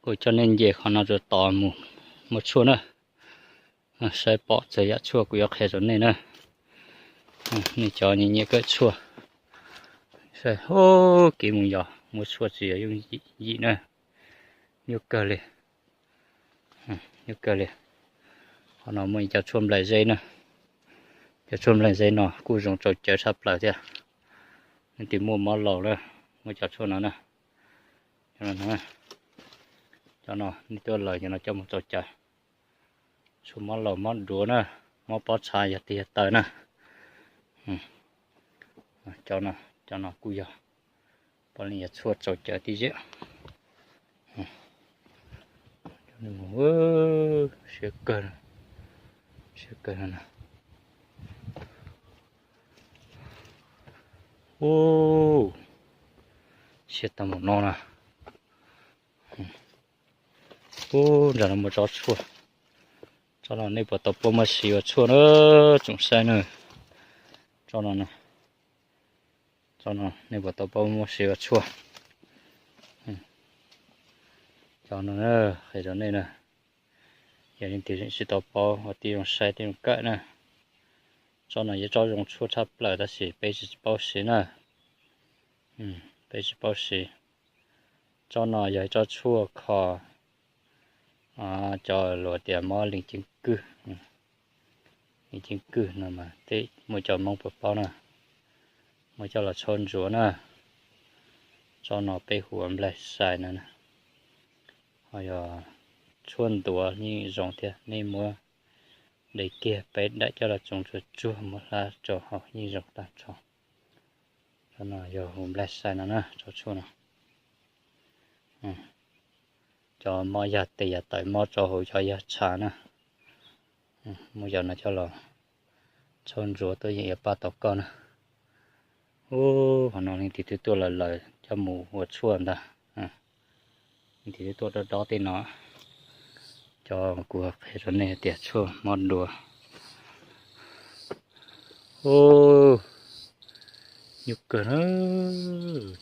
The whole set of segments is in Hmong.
Kuv coj nej nce qhov no rau tod mus muab tshuaj na. Saib pom txog yam tshuaj kuv yuav qhia rau nej na. Nej cov nyiam nyiam kawm tshuaj, saib, kev mus yos muab tshuaj tsis yog yooj yim na. Nyuaj kawg li, nyuaj kawg li. Qhov no muaj ib cov tshuaj nplaim zeb na. Cov tshuaj nplaim zeb no kuj zoo tsau cawv tshaj plaws thiab. Nej twg muaj mob laus na, muab cov tshuaj no na. Cov no, nej tuaj lawm cov no coj mus tsau cawv. Tshuaj mob laus mob duav na, mob pob txha yog tig yog taw na. Cov no, cov no kuj yog, puav leej yog tshuaj tsau cawv tib zeej. Siab kawg, siab kawg no na. Ub, siab tau mus no na. Ub, nram no muaj tsob tshuaj. Tsob no nej puas tau paub muab siv ua tshuaj na, tsoom saib na. Tsob no, tsob no nej puas tau paub muab siv ua tshuaj? Cov no qhia rau nej na, yog leej twg tsis tau paub ua tib zoo saib tib zoo kawm na. Tsob no yog tsob zoo tshuaj tshaj plaws tab sis peb tsis paub siv na. Peb tsis paub siv. Tsob no yog ib tsob tshuaj kho cov luag tias mob lees ceeb kwj. Lees ceeb kwj no mas tej muaj cov Hmoob puas paub na, muab coj los tshauj ntsuav na. Tsob no peb hu ua nplaig xais no na. Ho yog tshuaj ntuav yeej zoo thiab, nej muab de kiag peb daim coj los tsoos tsuag tsuag muab hlab rau haus yeej zoo tag nrho. Tsob no yog hu nplaig xais no na, tsob tshuaj no. Cov mob yag tes yag taw, mob rau hauv cov yag tshav na, muab cov no coj los tshauj ntsuav tuaj yeej yuav pab tau koj na. Ub, qhov no leej twg twb tuaj lawm lawm coj mus ua tshuaj ntag. Leej twg twb tuaj dob dob tej no, cov kuv qhia rau nej tias tshuaj mob duav. Ub, nyuaj kawg na.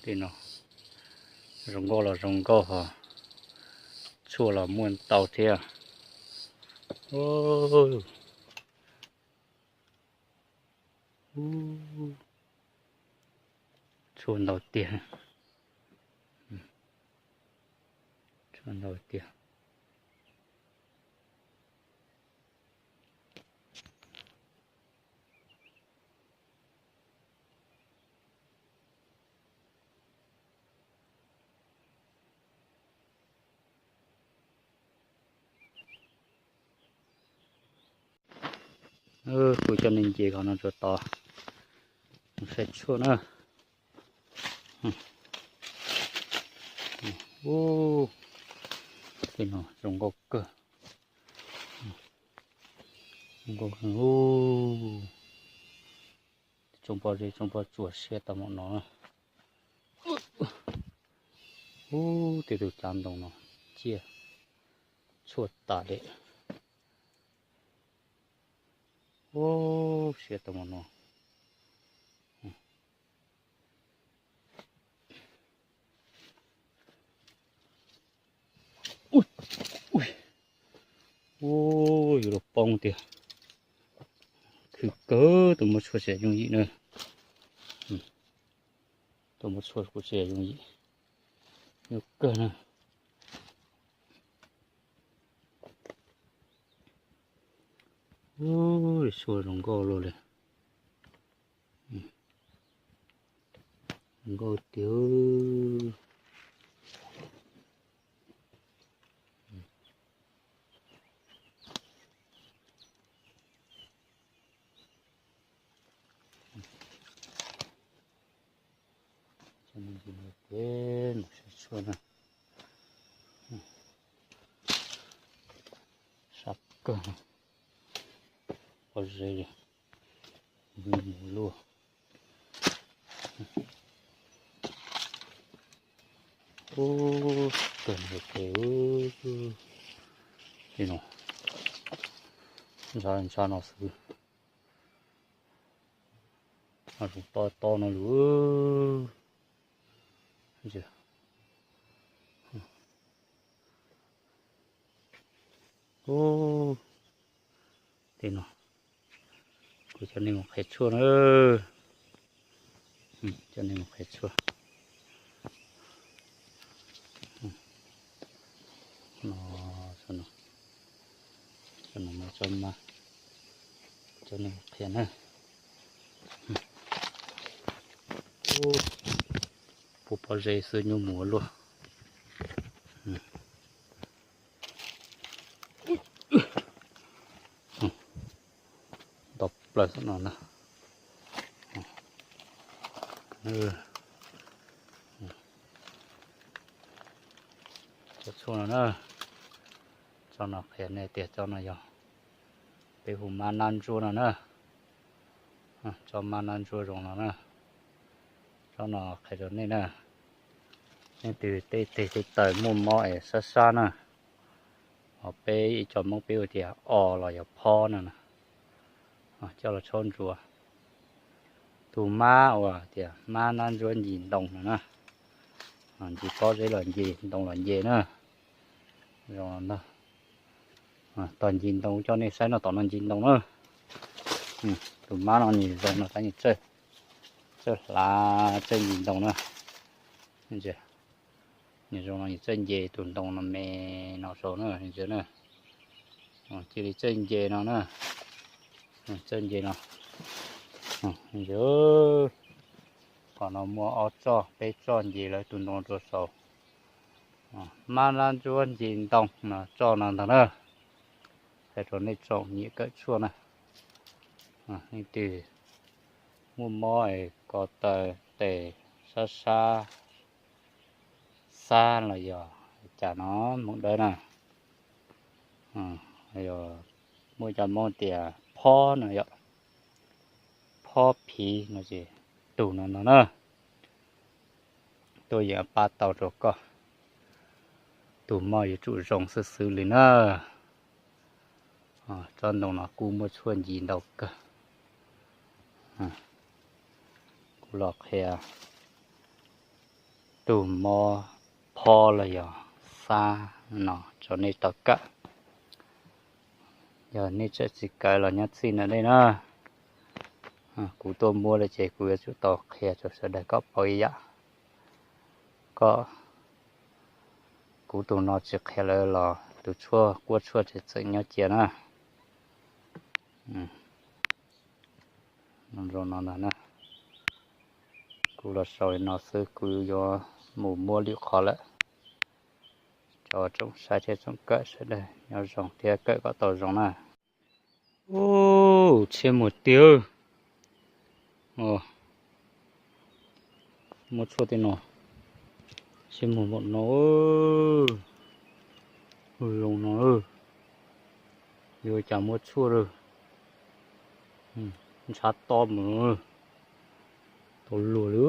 Tej no zoo nkauj los zoo nkauj ho, tshuaj los muaj ntau thiab. Tshuaj ntau tiag, tshuaj ntau tiag. Kuv coj nej nce qhov no rau tod, saib tshuaj na. Ub, tej no zoo nkauj kawg, zoo nkauj kawg. Tsoo pob zeb tsoo pob tsuas siab tau mus no na. Ub, tej tus cav ntoo no ciaj tshuaj tas li. Ub, siab tau mus no. Ub, yuav luag poob tiag. Khwv kawg, tuaj muab tshuaj tsis yooj yim na. Tuaj muab tshuaj kuj tsis yooj yim, nyuaj kawg na. Ub, tshuaj zoo nkauj luaj li. Zoo nkauj tiag. Ces mus saib tshuaj na. Sab kawg, pob zeb li, mus luaj. Ub, kawg nkaus ces, li no, ntshav ntshav no xwb. Zoo tob tob no lus. Ub, tej no, kuv coj nej mus qhia tshuaj na. Coj nej mus qhia tshuaj. No, no, no, coj nej mus qhia na. Puv pob zeb xwb nyuaj mus ua luaj. Ntau plaws no na. Cov tshuaj no na, tsob no qhia nej tias tsob no yog peb hu mab nab ntsuab no na. Tsob mab nab ntsuab zoo no na. Tsob no qhia rau nej na, leej twg tej teg tej taw muaj mob es sab sab na, ho peb ib co Hmoob peb hu tias o los yog phob no na, coj los tshuab ntsuav. Tus mab uas tias mab nab ntsuab ncig ntoo no na, ncig pob zeb los ncig, ntoo los ncig na. Zoo no ntag. Tos ncig ntoo, coj nej saib no, tom no ncig ntoo na. Tus mab no nws zoo no tab nws txawj hlav txawj ncig ntoo na. Nws zoo no nws txawj nce tus ntoo no me no saud na, nws na. Cia li txawj nce no na. Txawj nce no. Qhov no muaj ob txoj peb txoj nce lawv tus ntoo rau saud. Mab nab ntsuab nce ntoo no txoj no ntag na. Qhia rau nej tsoom nyiam kawm tshuaj na, leej twg muaj mob es ko taw tes sab sab, xab los yog cas no, Hmoob Dawb na, yog muaj cov Hmoob tias phob no yom, phob phiv no ces tus no no na, tuaj yeem pab tau rau koj, tus mob yuav tsum zoo xwb xwb li na. Tsob ntoo no kuj muaj tshuaj nce ntau kawg. Kuv los qhia tus mob phob los yog xab no rau nej tau kawm. Yog nej tseem tsis kawm los nyob txij no nej na, kuv tuaj muab lawm ces kuv yuav tsum tau qhia rau sawv daws kom paub ib yam. Koj, kuv tus no tsis qhia lawm los tus tshuaj quab tshuaj tseem tseem nyob cia na. Zoo no ntag na. Kuv los sau li no xwb, kuv yuav mus muab lwm qhov lawm. Cov tsoom saib thiab tsoom kawm sawv daws nyob zoo thiab kawm kom tau zoo na. Ub, tshiab muag tiag. Muab tshuaj tej no, tshiab muag npaum no. Zoo no, yuav cas muab tshuaj lawm. Ntshav to mus, tau luag li.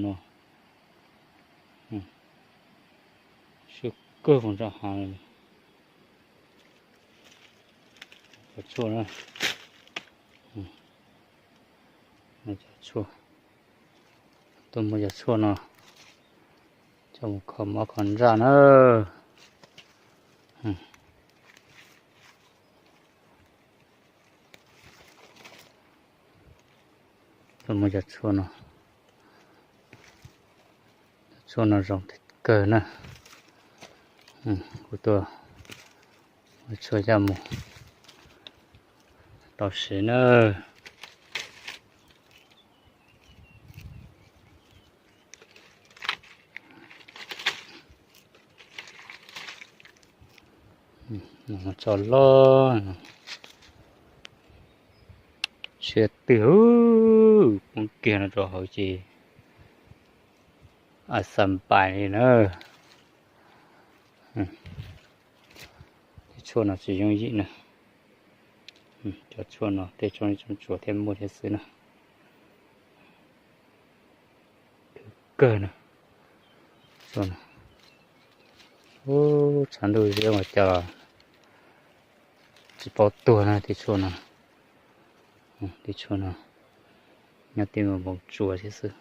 No, siab kawg, ntshav heev. Cov tshuaj na, cov tshuaj, tuaj muab cov tshuaj no coj mus kho mob kho ntsaj na. Tuaj muab cov tshuaj no, cov tshuaj no zoo kawg na. Kuv tuaj muab tshuaj coj mus tau siv na. Tso loj, tshiab twg poob kiag no rau hauv ces a xa npais li na. Tej tshuaj no tsis yooj yim na. Cov tshuaj no tej tsoom tsuas thiaj muaj thiab xwb na. Kawg na. Tshav ntuj ziab mas cas tsis paub tuag na tej tshuaj no. Tej tshuaj no nyob tej npoo tsuas thiab xwb.